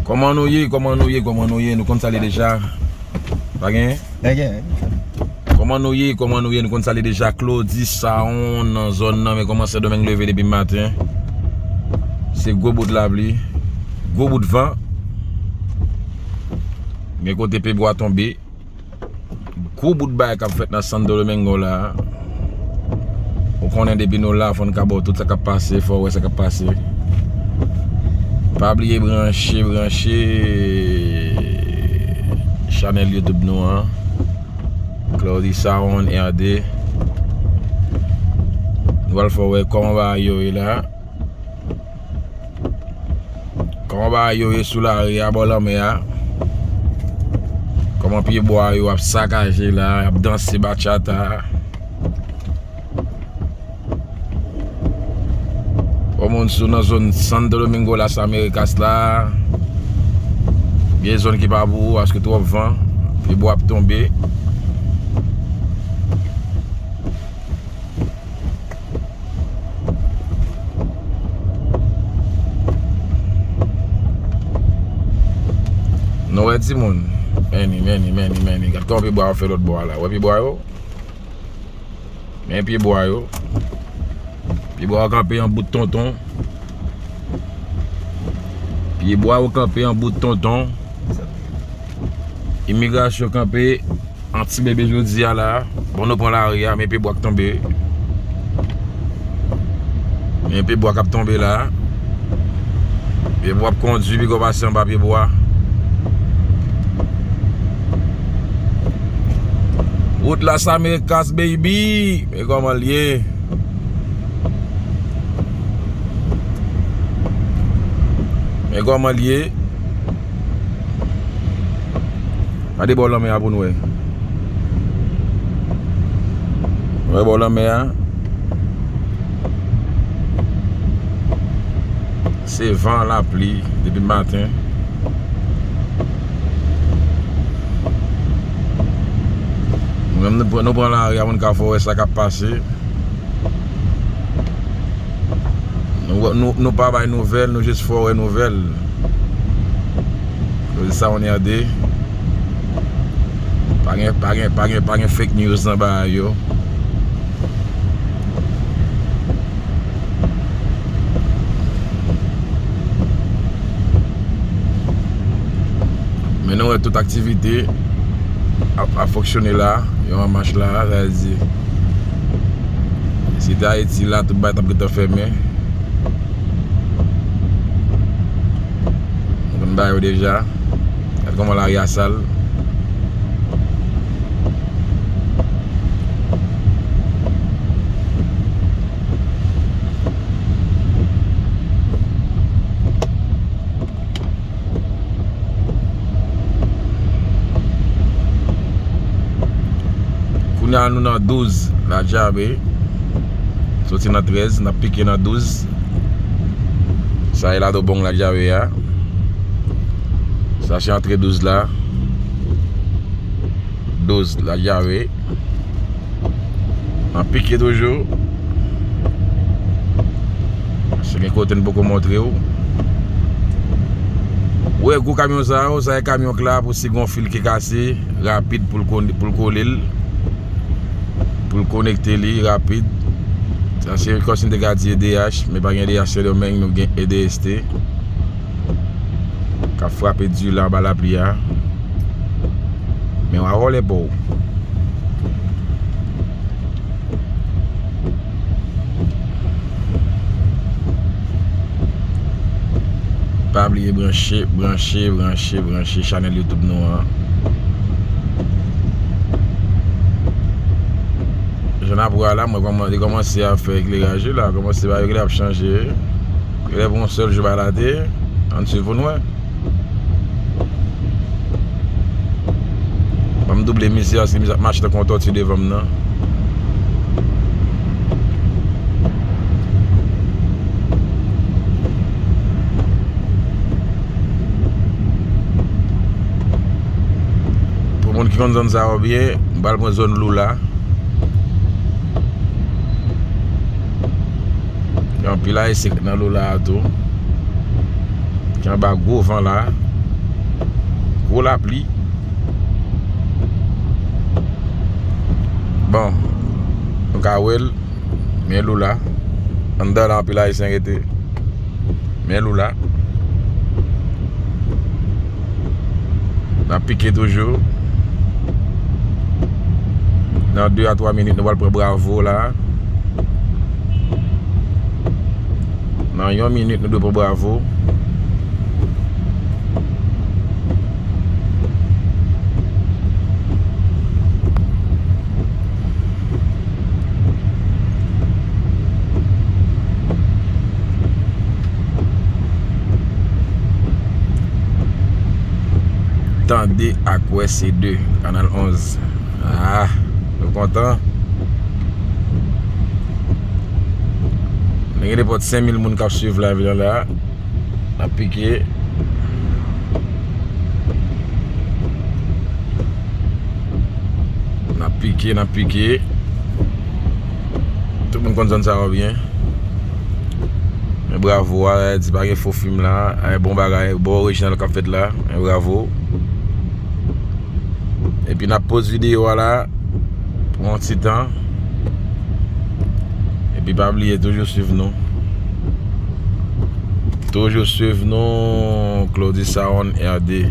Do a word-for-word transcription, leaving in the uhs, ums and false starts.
Kòman nou ye? Kòman nou ye? Kòman nou ye? Nou konn sa l ye deja. Pa gen? Pa gen. Kòman nou ye? Kòman nou ye? Nou konn sa l ye deja. Claudy Saon nan zòn nan, men kòman Sendomeng leve depi maten. Se gwo bout lapli, gwo bout van. Gen kote pyebwa tonbe. Gwo bout bagay k ap fèt nan Santo Domingo la. Ou konnen depi nou la, fò n ka ba w tout sa k ap pase, fò w wè sa k ap pase. Pa bliye branche, branche chanèl YouTube nou an, Claudy Saon R D. Nou pral fè w wè kòman bagay yo ye la. Kòman bagay yo ye sou lari a, bò lanmè a? Kòman pyebwa yo ap sakaje la, y ap danse bachata? Pou moun sou nan zòn Santo Domingo, Las Americas la, gen zòn ki pa pou ou, paske twòp van, pyebwa ap tonbe. Nou wè timoun. Mèni, mèni, mèni, mèni. Gad kòman pyebwa yo fè lòt bò a la. Wè pyebwa yo? Men pyebwa yo. Pyebwa yo kanpe an bout tonton. Pyebwa yo kanpe an bout tonton. Imigrasyon kanpe an ti bebe jodi a la. Bon, nou pran lari a, men pyebwa k tonbe. Men pyebwa k ap tonbe la. Pyebwa ap kondui, piga w pase anba pyebwa. Wout Las Americas, baby! Men kòman l ye? Men kòman l ye? Gade bò lanmè a pou n wè. Wè bò lanmè a. Se van, lapli depi maten. Nou menm, nou pran, nou pran lari a pou n ka fè w wè sa k ap pase. Nou, nou, nou pa bay nouvèl, nou jis fè w wè nouvèl. Claudy Saon R D. Pa gen, pa gen, pa gen, pa gen fake news nan bagay yo. Men nou wè tout aktivite ap, ap fonksyone la, yo an mach la, sa vle di, si te Ayiti la, tout bagay t ap gentan fèmen. Nou konn bagay yo deja. Gad kòman lari a sal. Kounye a nou nan douz Ladjave. Soti nan trèz, n ap pike nan douz. Sa e Ladobong Ladjave a. Sa se antre douz la. Douz Ladjave. N ap pike toujou. Se gen kote n poko montre w. Ou wè gwo kamyon sa yo, sa e kamyon k la pou si gon fil ki kase, rapid pou l kon-, pou l kole l, pou l konekte li rapid. Sa se kòmsi n te ka di E D H, men pa gen E D H Sendomeng, nou gen E D S T. K ap frape di la anba lapli a. Men w a vòlè pa w. Pa bliye branche, branche, branche, branche chanèl YouTube nou an. Jan n ap wè a la, mwen kòman-, li kòmanse ap fè ekleraj li la, kòmanse ba yo genlè ap chanje. Genlè pou yon sèl jou ba la te, ann swiv pou n wè. Ban m double misye, paske misye ap mache tankou yon tòti devan m nan. Pou moun ki konn zòn sa yo byen, m pral pran zòn Loula. Gen anpil ayisyen k nan Loula a tou. Ki anba gwo van la. Gwo lapli. Bon, nou ka wè l. Men Loula. Anndan la, anpil Ayisyen rete. Men Loula. N ap pike toujou. Nan de a twa minit, nou pral pran Bravo la. Nan yon minit, nou dwe pran Bravo. Tande ak wè se de, Kanal onz. Ah, nou kontan. Nou gen nenpòt senk mil moun k ap swiv live la la. N ap pike. N ap pike, n ap pike. Tout moun konn zòn sa yo byen. Men Bravo a, di pa gen fo fim la. Ay, bon bagay, bon orijinal k ap fèt la. Men Bravo. Epi n ap poz videyo a la pou yon ti tan. Epi pa bliye toujou swiv nou. Toujou swiv nou, Claudy Sound R D.